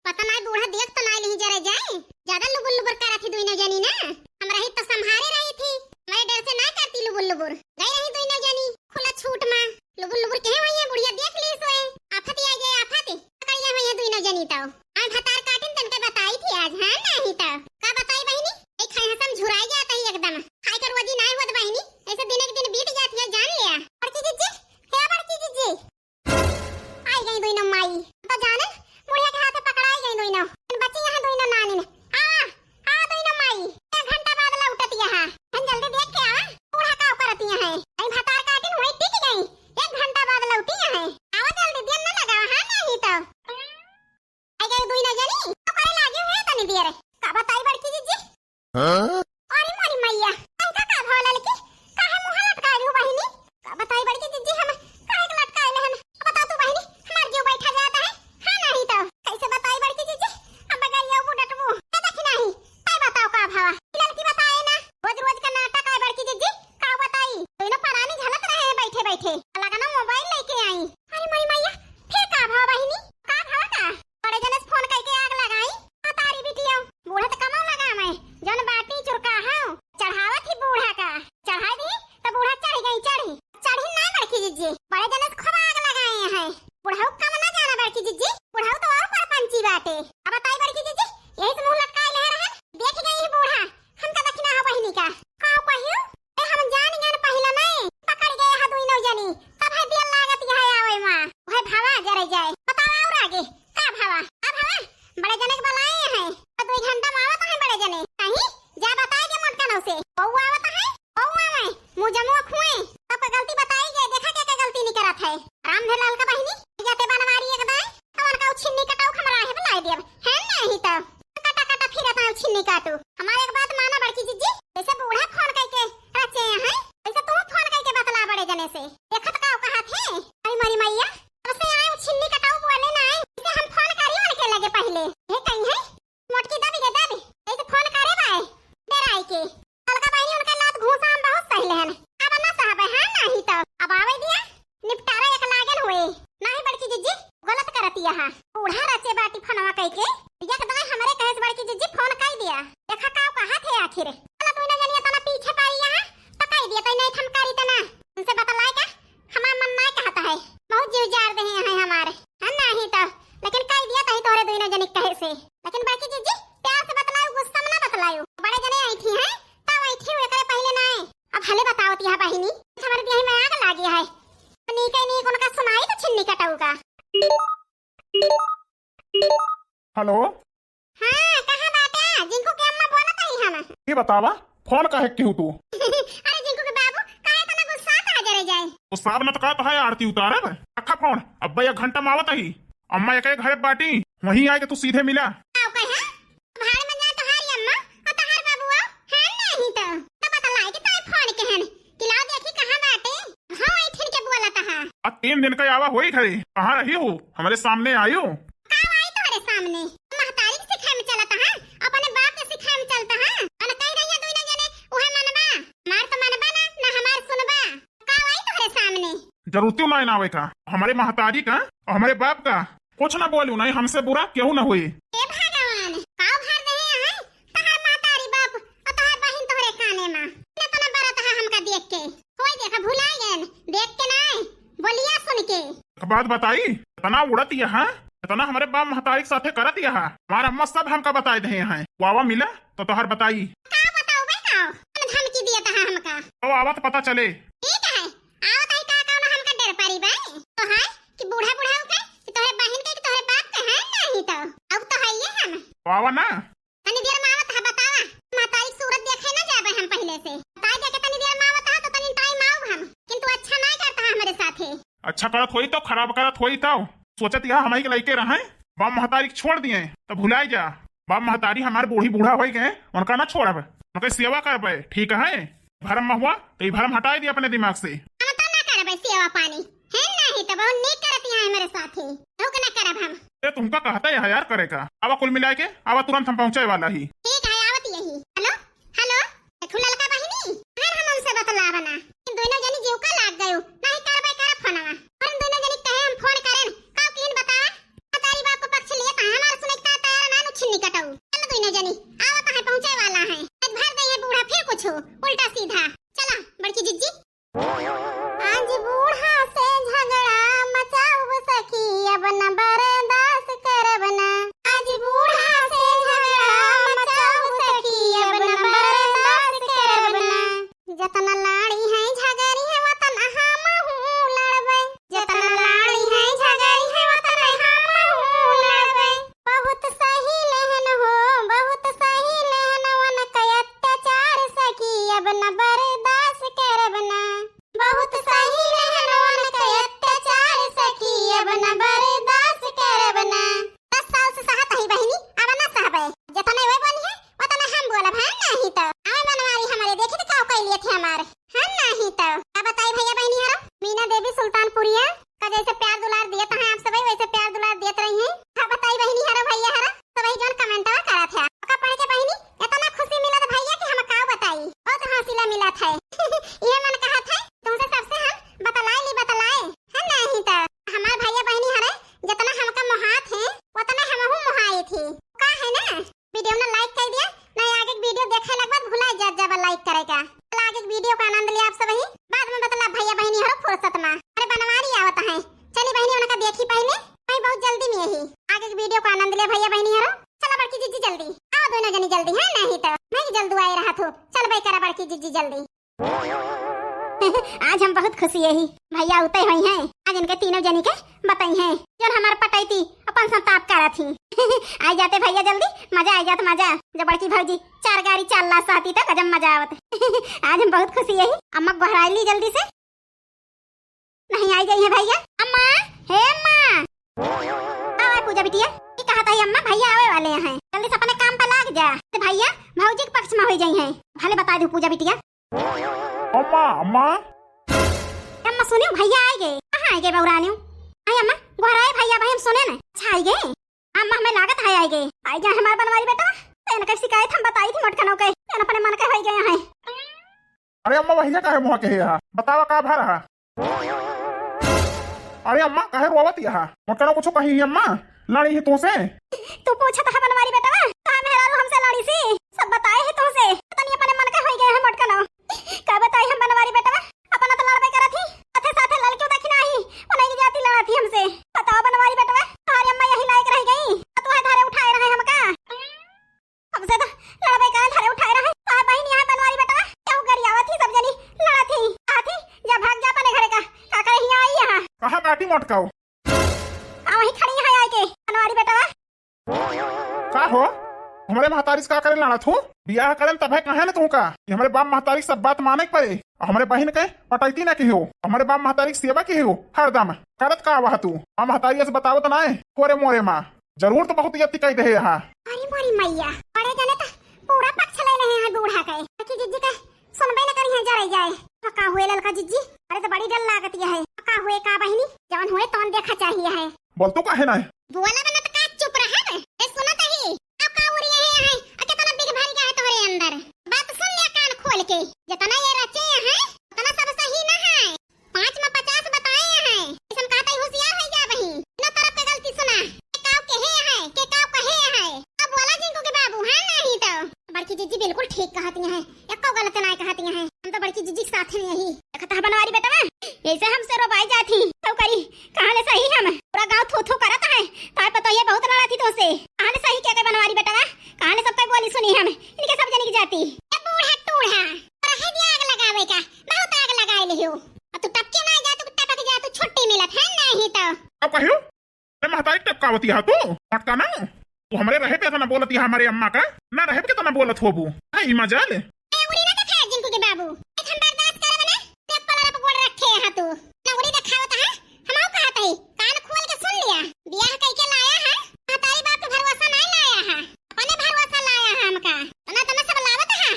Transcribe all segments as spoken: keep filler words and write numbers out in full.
पता नाई बूढ़ा देख तो नाई लिही जरे जाए। ज्यादा लुबुर लुबुर करत ही दुइनो जनी ना। हमरा ही तो संभारे रही थी। हमरे डर से नाई करती लुबुर लुबुर। गई रही दुइनो जनी खुला छूट मा। लुबुर लुबुर कहे हुई है बुढ़िया देख ली सोए। आफत आ गए आफत। पकड़ गए हुई है दुइनो जनी तो। आए भतार काटिन तनके बताई थी आज, हाँ नाई तो। का बताई बहिनी? एक खाई हसम झुराई जात ही एकदम। खाई कर रोजी नाई होत बहिनी। ऐसे दिन एक दिन बीत जात है जान लिया। बड़की जिज्जी, हे बड़की जिज्जी। आई गई दुइनो माई। तो जाने, बुढ़िया के हाथे पकड़ाई गई दुइनो। बची यहाँ दुइनो नानिन। आ, आ दुइनो माई। एक घंटा बाद लौटत यहाँ। हम जल्दी देख के आवा, बूढ़ा का करत यहाँ है। आई भतार काटिन हुई टिक गई। एक घंटा बाद लौटी यहाँ है। आवा जल्दी, देर न लगावा, हाँ नाई तो। आई गई दुइनो जनी, तो करे लागी हुए तनी देर। का बताई बड़की जिज्जी? हाँ? अरे मोरी मैया, इनका का भवा ललकी? काहे मुँह लटकाए हो बहिनी? का बताई बड़की जिज्जी हम काहे के लटकाए लेहन? अब बता तू बहिनी, हमार जीव बैठा जाता है, हाँ नाई तो। कैसे बताई बड़की जिज्जी? अब गइया वो डटबू। ए देखी नाई, तै बताओ का भवा? ई ललकी बताए ना, रोज रोज का नाटक है बड़की जिज्जी, का बताई? दोनों परानी झलत रहे हैं बैठे बैठे। लगा ना मोबाइल लेके आई। अरे मोरी मैया, फिर का भवा बहिनी? का भवा का? बड़े जने से फोन करके आग लगाई। आ तारी बिटिया, बूढ़ा त कमौ लगा मैं, जौन बाटी चुरका हौ, चढ़ावत ही बूढ़ा का। चढ़ाई दी, त बूढ़ा चढ़ गई, चढ़ी। चढ़ी ना बड़की जिज्जी, बड़े जने से खूब आग लगाए हैं। बुढ़ऊ कम ना जाना बड़की जिज्जी, बुढ़ऊ तो और परपंची बाटे। अब बताई बड़की जिज्जी, यही से मुँह लटकाए ले रहन, देख गई ही बूढ़ा, हमका दखिना हो बहिनी का। का कहियो? ए, हम जान गए पहिले नहीं, पकड़ गए हा दुइनो जनी, तब है दिया लागत यहाँ आवे माँ, वह भवा जरे जाए। बताओ और आगे, का भवा? का भवा? बड़े जने के बुलाए हैं, तो दो घंटा में आवत हैं बड़े जने। कहीं जा बताए के मोटकनों से, बउआ आवत है, बउआ आवे, मुँह जमुआ खुए, सबका गलती बताई गए, देखा क्या क्या गलती नहीं करत है। राम धे लाल का बहिनी, जाते बनवारी एक दाई, तो उनका उछिन्नी कटाऊ हमरा है बुलाए दियब, है नहीं तो। कटा कटा फिरत है छिन्नी काटू। हमार एक बात माना बड़की जिज्जी, जैसे बूढ़ा फोन कइके रचे हैं, वैसे तू फोन कइके बतला बड़े जने से। देखत का कहत है? अरे मोरी मैया, तब से आए छिन्नी कटाऊ बोले ना आए, इसे हम फोन करी उनके लगे पहिले। हे कहीं है? मोटकी दबी के दबी, जैसे फोन करे बाए, डराई के। ललका बहिनी उनके लात घूसा हम बहुत सही लेहन। अब ना सहबे, हाँ नाही तो। अब आवे दिया, निपटारा एक लागन हुए। नाही बड़की जिज्जी, गलत करत यहा। बूढ़ा रचे बाटी फोनवा कइके, एक दाई हमरे कहे से बड़की जिज्जी फोन कइ दिया। देखा का कहत है आखिर। चला तू ना जानिए तना पीछे पाई यहाँ, तो कइ दिया, तो नहीं थम करी तना। उनसे बतलाए का, हमार मन ना कहता है। बहुत जीव जार दे हैं हमारे। हाँ नाही तो, लेकिन कइ दिया तही तोहरे दुइनो जनी कहे से। लेकिन बड़की जिज्जी, प्यार से बतलायो, गुस्सा में ना बतलायो। बड़े जने आई थी हैं, तब आई थी, एकरे पहिले ना आए। अब हले बतावत यह बहिनी, हमारे दिया में आग लागी है। नीके नीक उनका सुनाई तो छिन्नी कटाऊ का। हेलो। हाँ, कहाँ बाटा? जिंकू के अम्मा बोलत ही हम। ये बतावा, फोन काहे किहू तू? अरे जिंकू के बाबू, काहे तना गुस्सा कहा जरे जाए? गुस्सा न तो कहत है आरती उतारब। रखा फोन, अब्बा एक घंटा में आवत ही। अम्मा एक घरे बाटी, वहीं आए के तू सीधे मिला। आओ कहे? भाड़ में जाए तोहारी अम्मा और तोहार बाबू आओ, है नहीं तो। तब बतलाई कि ताई फोन के हन, कि लाओ देखी कहाँ बाटे। हाँ, आई ठिन के बोला तहा। अब तीन दिन का आवा होई घरे, कहाँ रही हो? हमारे सामने आयो। का आई तोहरे सामने? महतारी के सिखाए में चलत हा, अपने बाप के सिखाए में चलत हा। अन कह रही है दुइनो जने, उहे मनबा। मार तो मनबा ना, ना हमार सुनबा। का आई तोहरे सामने? जरूरतियों ना आवे का, हमारे महतारी का और हमारे बाप का। कुछ ना बोलू, नहीं हमसे बुरा केहू ना होई। हे भगवान, पाव भर दे हैं, तहार महतारी बाप और तहार बहिन तोहरे काने मा। इतना बरत है हमका देख के। कोई देखा भुला गए, देख के नहीं, बोलिया सुन के। एक बात बताई, इतना उड़त यहाँ, इतना हमारे बाप महतारी के साथे करत यहाँ, हमारा अम्मा सब हमका बताए दे हैं। वावा मिला तो तोहर बताई। का बताओ बे का? कौन धमकी दिया था हमका? तो आवा तो पता चले। ठीक है, आवत ही का कौनो हमका डर परी बा? तो है कि बूढ़ा बुढ़ाऊ के, कि तोहरे बहिन के, कि तोहरे बाप के है नहीं तो। अब तो है ये हम। आवा ना। तनी देर में आवत है बतावा। महतारी के सूरत देखे ना जाबे हम पहिले से। बताई दे के तनी देर में आवत है तो तनी टाइम आऊ हम। किंतु अच्छा नहीं करता है हमारे साथे। अच्छा करत होई तो खराब करत होई तो। सोचत यह हमारी के लइके रहे। बाप महतारी के छोड़ दिए तो भुलाई जा। बाप महतारी हमार बूढ़ी बूढ़ा होई गए, उनका ना छोड़ब, उनके सेवा करबे, ठीक है? भरम में हुआ तो ये भरम हटाई दिया अपने दिमाग से। हम तो ना करबे सेवा पानी, है नहीं तो बहुत नीक करत यहाँ हमारे साथे, तो के ना करब हम। ए, तुमका कहता है यार करे का। आवा कुल मिला के, आवा तुरंत हम पहुँचे वाला ही। ठीक है, आवत यही। हेलो, हेलो, देखू ललका बहिनी, अगर हम उनसे बतलावा ना, इन दुइनो जनी जीव का लाग गयो, नहीं करबे करा फोनवा। और इन दुइनो जनी कहे हम फोन करेन, का किन बतावा? महतारी बाप को पक्ष लिए तो हमार सुने जल्दी। आज हम बहुत खुशी है ही। भैया उतै होइहैं, आज इनके तीनों जनी के बतइहैं, जौन हमार पटैती अपन संताप करत ही। आइ जाते भैया जल्दी, मजा आइ जात मजा। जब बड़की भौजी चार गाड़ी चार लास सहती त गजब मजा आवत। आज हम बहुत खुशी है ही। अम्मा गोहराइ ली जल्दी से। नहीं आइ जइहैं भैया। अम्मा, हे अम्मा। आवा पूजा बिटिया, ई कहत ही अम्मा, भैया आवै वाले हैं, जल्दी से अपने काम पर लाग जा। त भैया भौजी के पक्ष मा होइ जइहैं। भले बताइ दू पूजा बिटिया। अम्मा, अम्मा। अम्मा सुनिउ, भैया आइ गए। कहाँ आइ गए बउरानिउ? अइ अम्मा, गोहराए भैया, भाई हम सुने न। अच्छा आइ गए। अम्मा हमें लागत है आइ गए। आइ गए हमार बनवारी बेटा। त इनकै शिकायत हम बताई थी मोटकनौ के। इन अपने मन के होइ गए हैं। अरे अम्मा, भैया काहे मुँह के है? बतावा का भा रहा? अरे अम्मा, काहे रोवत यहा? मोटकनौ कुछ कही ही अम्मा? लड़ी ही तोसे? तू पूछत हा बनवारी बेटवा, का मेहरारू हमसे लड़ी सी? सब बताए ही तोसे। तनी अपने मन के होइ गए हैं मोटकनौ। का बताई हम बनवारी बेटवा? अपना त लड़बे करत ही, साथे साथे लड़कियों देखी नाही, उन्हीं की जाति लड़त ही हमसे। बतावा बनवारी बेटवा, तोहरी अम्मा यही लायक रहि गई, अ तोहे धरे उठाए रहे हमका। हमसे त लड़बे करे, धरे उठाए रहे। तोहार बहिन यहाँ बनवारी बेटवा, केहू गरियावत ही, सब जनी लड़त ही, कहत ही, "जा भाग जा अपने घरे का, का करे हियाँ आई यहाँ?" कहाँ काटी मोटकाऊ? आ वहीं खड़ी है आइके बनवारी बेटवा। का हो? हमरे महतारी से का करे लड़त हो? बियाह करन तभे कहे न तुहका कि हमरे बाप महतारी के सब बात माने के पड़े। अ हमरे बहिन के पटैती ना किहो, हमरे बाप महतारी के सेवा किहो, हरदम करत का वह तू? आ महतारी से बतावत नाय, थोरे मोरे माँ। जरूर तो बहुत इज्जत कई देहे यहाँ। अरे मोरी मैया, बड़े जने त पूरा पक्ष ले लेहे हैं बूढ़ा के। कि जिज्जी के सुनबे न करी है, जरे जाए। तो का हुए ललका जिज्जी? अरे त बड़ी डर लागत है। का हुए का बहिनी? जवन हुए तवन देखा चाहिए है। बोल तू काहे ना है? बोला बना त का चुप रहे? ए सुनत ही। अब का उरी है, है? आ केतना बिग भरी का है तोहरे अंदर? बात सुन लिया कान खोल के। जितना ये रचे हैं, उतना सब सही न है। पाँच में पचास बताए हैं। ऐसन कहते ही होशियार हो जा बही। तीनों तरफ के गलती सुना। के काव कहे हैं, के काव कहे हैं। अब बोला जिंकू के बाबू, हाँ नहीं तो। बड़की जिज्जी बिल्कुल ठीक कहती हैं। एको गलत ना कहती हैं। हम तो बड़की जिज्जी के साथ ही नहीं। एक तो बनवारी बेटवा, ऐसे हमसे रोबाई जाती। तो करी, कहाँ ले सही हम? पूरा गाँव थू थू करत है। ताय पतो ये बहुत लड़ा थी तोसे। कहाँ ले सही के के बनवारी बेटवा? कहाँ ले सबके बोली सुनी हम? इनके सब जनी की जाती। ए बूढ़ा टूढ़ा, रहे दिया आग लगावे का। बहुत आग लगाए लियो। अब तू टपके ना जा, तू टपक जा, तू छुट्टी मिलत है नहीं तो। अब कहियो, ए महतारी टपकावती हा तू? मटका ना, तू हमरे रहे पे इतना बोलती हा हमरे अम्मा का, ना रहे पे कितना बोलत होबू। हाँ, ई मजाल। ए उरी ना देखाया जिंकू के बाबू, ए हम बर्दाश्त करब ना, ते पलर पे गोड़ रखे हा तू। ना उरी देखावत हा, हम आऊ कहत हई, कान खोल के सुन लिया। बियाह कई के लाया हा, महतारी बाप के भरोसा नहीं लाया हा, अपने भरोसा लाया हा हमका। तना तना सब लावत हा,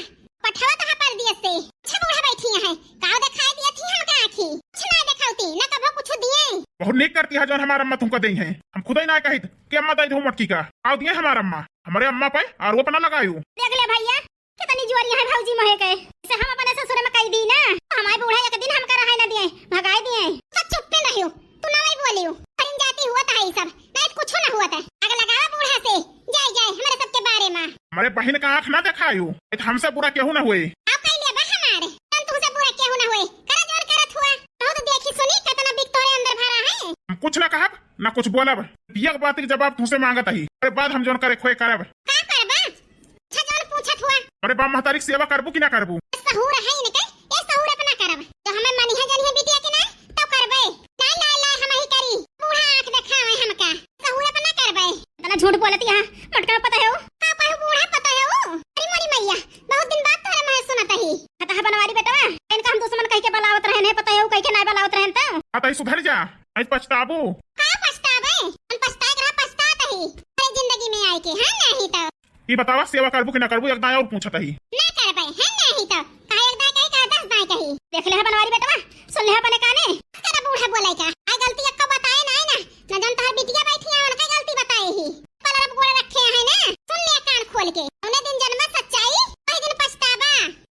पठवत हा परदेस से। अच्छा बूढ़ा बैठी है, काव देखाई दिया थी हमका आँखी? कुछ ना देखावती, ना कभो कुछ दिए। बहुत नीक करती है जौन हमार अम्मा तुमका देई है। हम खुदे ना कहित कि अम्मा दे दो मटकी का। काव दिए हमार अम्मा? हमरे अम्मा पे आरोप ना लगायू। देख ले भैया, कितनी जुआरी है भौजी मोहे के। इसे हम अपने ससुर में कही दी ना, हमारे बूढ़ा एक दिन हमका रहाई ना दिए, भगाई दिए। तो चुप्पे रहियो, तू ना वही बोलियो। हरिन जाती हुआ था ई सब, नहीं तो कुछ ना हुआ था। आग लगावा बूढ़ा से, जाए जाए हमारे सबके बारे में। हमारे बहिन का आँख ना देखायू, नहीं तो हमसे बुरा केहू ना हुए। आप कह लिया बा हमारे, तन तुमसे बुरा केहू ना हुए। करा जोर करत हुआ, बहुत देखी सुनी कितना बिक तोरे अंदर भरा है। हम कुछ ना कहब, ना कुछ बोलब। बिया के बात के जवाब तुमसे मांगत ही, अरे बाद हम जोन करे खोए करब। का करबा? अच्छा, जौन पूछत हुआ। अरे बाप महतारी के सेवा करबू कि ना करबू? सहूर है इनके, ये सहूर अपना करब। तो हमें मनिहा जनिहा बिटिया के ना, तो करबे। ना, ना, ना, हम ही करी। बूढ़ा आँख देखावे हमका। सहूर अपना करबे। इतना झूठ बोलत यहाँ, मटका पता है वो? का कहू बूढ़ा पता है वो? अरे मोरी मैया, बहुत दिन बाद तोरे मुँह सुनत ही। हता बनवारी बेटवा, इनका हम दुश्मन कह के बलावत रहन है, पता है वो कह के ना बलावत रहन तो। हाँ, तई सुधर जा, नहीं पछताबू। का पछताबे? हम पछताए के रहा, पछतात ही। अरे जिंदगी में आए के, है नहीं तो। ई बतावा, सेवा करबू कि ना करबू? एक दाएं और पूछत ही। ना करबे, है नहीं तो। कहा एक दाएं कही, कहा दस दाएं कही। देख ले है बनवारी बेटवा, सुन ले है अपने काने। तेरा बूढ़ा बोले का, आई गलती अक्को बताए ना, ना, ना जन तोहर बिटिया बैठी है, उनका गलती बताए ही। पलरब गोड़ रखे है ना, सुन ले कान खोल के। उन्हें दिन जन्मा सच्चाई, वही दिन पछतावा।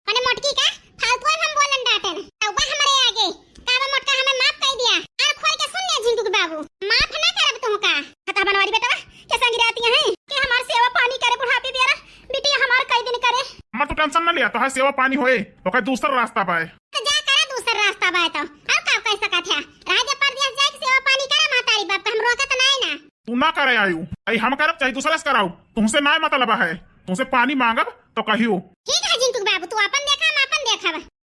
अपने मोटकी का फालतू अब हम बोलन डांटन। तौबा हमरे आगे। का बा मोटका, हमें माफ कर दिया। कान खोल के सुन ले झिंटू के बाबू, माफ ना करब तुमका। हता बनवारी बेटवा, कैसे गिराती हैं कि हमार सेवा पानी करे बुढ़ापे बेरा, बिटिया हमार कई दिन करे। अम्मा तू टेंशन ना लिया, तोहार सेवा पानी होए, ओकर दूसर रास्ता पाए। तो जा करा दूसर रास्ता बाय तो। और का कह सकत है? रह जा परदेस जाए के सेवा पानी करा महतारी बाप का, हम रोकत नाय ना। तू ना करे आयु, आई हम करब चाहे दूसरा से कराऊ, तुमसे ना मतलब है। तुमसे पानी मांगब तो कहियो। ठीक है जिंटू बाबू, तू अपन देखा, हम अपन देखा बा।